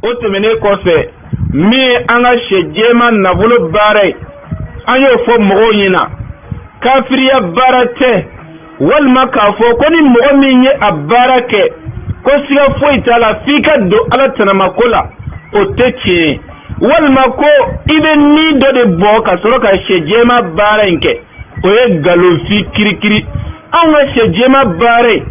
O tɛmɛnen kɔfɛ, min ye an ka sɛ jɛman nafolo baara ye, an y'o fɔ mɔgɔw ɲɛna, kafiriya baara tɛ, walima k'a fɔ ko ni mɔgɔ min ye a baara kɛ ko siga foyi t'a la f'i ka don Ala tanamako la, o tɛ tiɲɛ ye, walima ko i bɛ ni dɔ de bɔ ka sɔrɔ ka sɛ jɛman baara in kɛ, o ye nkalonfin kirikiri. Anw ka sɛ jɛman baara in,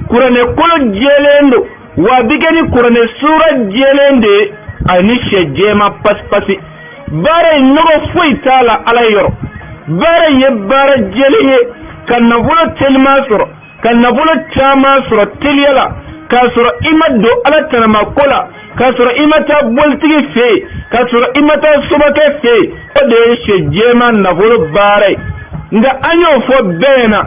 kuranɛ kolo jɛlen don wa, a bɛ kɛ ni kuranɛ sura jɛlen de ye ani sɛ jɛman pasipasi. Baara in, nɔgɔ foyi t'a la Ala yɔrɔ. Baara in ye baara jɛlen ye ka nafolo teliman sɔrɔ, ka nafolo caman sɔrɔ teliya la, k'a sɔrɔ i ma don Ala tanama ko la, k'a sɔrɔ i ma taa bolitigi fɛ yen, k'a sɔrɔ i ma taa somakɛ fɛ yen. O de ye sɛ jɛman nafolo baara ye. Nka an y'o fɔ bɛɛ ɲɛna,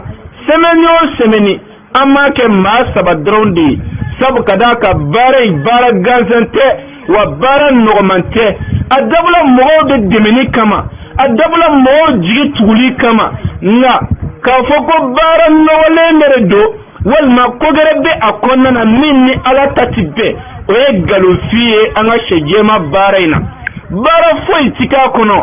sɛmɛni o sɛmɛni, an b'a kɛ maa saba dɔrɔn de ye, sabu ka d'a kan baara in baara gansan tɛ wa baara nɔgɔman tɛ. A dabɔla mɔgɔw de dɛmɛni kama, a dabɔla mɔgɔw jigi tuguli kama. Nka k'a fɔ ko baara nɔgɔlen dɔ de don walima ko gɛrɛ bɛ a kɔnɔna na min ni Ala ta ti bɛn, o ye nkalonfin ye. An ka sɛ jɛman baara in na, baara foyi ti k'a kɔnɔ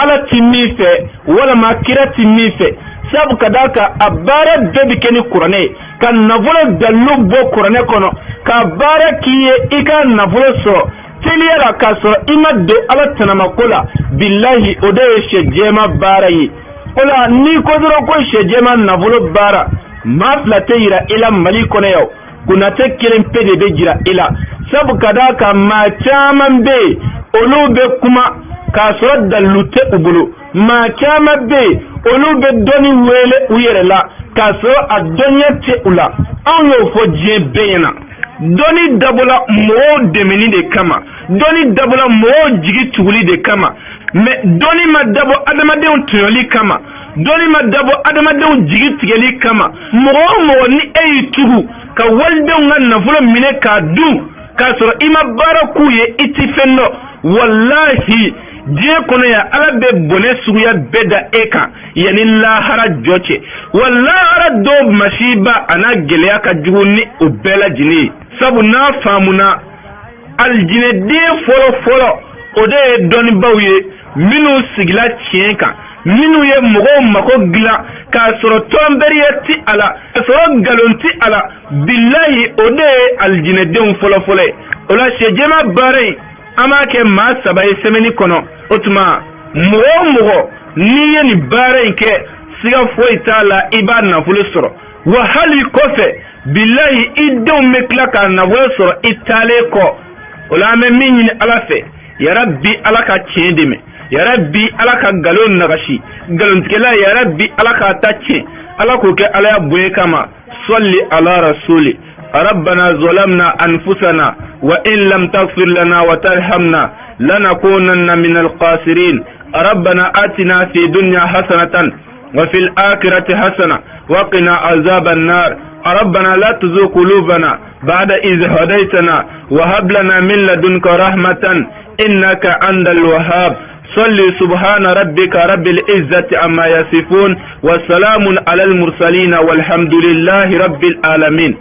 Ala ti min fɛ walima kira ti min fɛ, sabu ka d'a kan a baara bɛɛ bɛ kɛ ni kuranɛ ye, ka nafolo dalilu bɔ kuranɛ kɔnɔ ka baara k'i ye i ka nafolo sɔrɔ teliya la k'a sɔrɔ i ma don Ala tanamako la. Bilahi, o de ye sɛ jɛman baara ye. O la, n'i ko dɔrɔn ko sɛ jɛman nafolo baara, maa fila tɛ yira i la Mali kɔnɔ yan, Konatɛ kelen pe de bɛ jira i la, sabu ka d'a kan maa caman bɛ yen, olu bɛ kuma k'a sɔrɔ dalilu tɛ u bolo. Maa caman bɛ yen, olu bɛ dɔnni wele u yɛrɛ la k'a sɔrɔ a dɔnniya tɛ u la. Anw y'o fɔ diɲɛ bɛɛ ɲɛna, dɔnni dabɔla mɔgɔw dɛmɛni de kama, dɔnni dabɔla mɔgɔw jigi tuguli de kama, mɛ dɔnni ma dabɔ adamadenw tɔɲɔli kama, dɔnni ma dabɔ adamadenw jigi tigɛli kama. Mɔgɔ o mɔgɔ ni e y'i tugu ka walidenw ka nafolo minɛ k'a dun k'a sɔrɔ i ma baara k'u ye, i ti fɛn dɔn. Walahi, diɲɛ kɔnɔ yan, Ala bɛ bɔnɛ suguya bɛɛ da e kan yanni lahara jɔ cɛ, wa lahara don masiba a n'a gɛlɛya ka jugu ni o bɛɛ lajɛlen ye, sabu n'a faamuna, alijinɛden fɔlɔ fɔlɔ, o de ye dɔnnibaw ye minnu sigila tiɲɛ kan, minnu ye mɔgɔw mako dilan k'a sɔrɔ tɔnbɛriya ti a la, k'a sɔrɔ nkalon ti a la. Bilahi, o de ye alijinɛdenw fɔlɔfɔlɔ ye. O la, sɛjɛma baara in, an b'a kɛ maa saba ye sɛmɛni kɔnɔ. O tuma, mɔgɔ o mɔgɔ n'i ye nin baara in kɛ, siga foyi t'a la i b'a nafolo sɔrɔ, wa hali kɔfɛ, bilahi, i denw bɛ tila k'a nafolo sɔrɔ i taalen kɔ. O la, an bɛ min ɲini Ala fɛ, yarabi Ala ka tiɲɛ dɛmɛ, yarabi Ala ka nkalon nagasi, nkalontigɛla, yarabi Ala k'a ta tiɲɛ. Ala k'o kɛ Ala ya bonya kama. Sɔli ala rasuli. ربنا ظلمنا أنفسنا وإن لم تغفر لنا وترحمنا لنكونن من الخاسرين. ربنا آتنا في دنيا حسنة وفي الآخرة حسنة وقنا عذاب النار. ربنا لا تزغ قلوبنا بعد إذ هديتنا وهب لنا من لدنك رحمة إنك أنت الوهاب. صل. سبحان ربك رب العزة عما يصفون وسلام على المرسلين والحمد لله رب العالمين.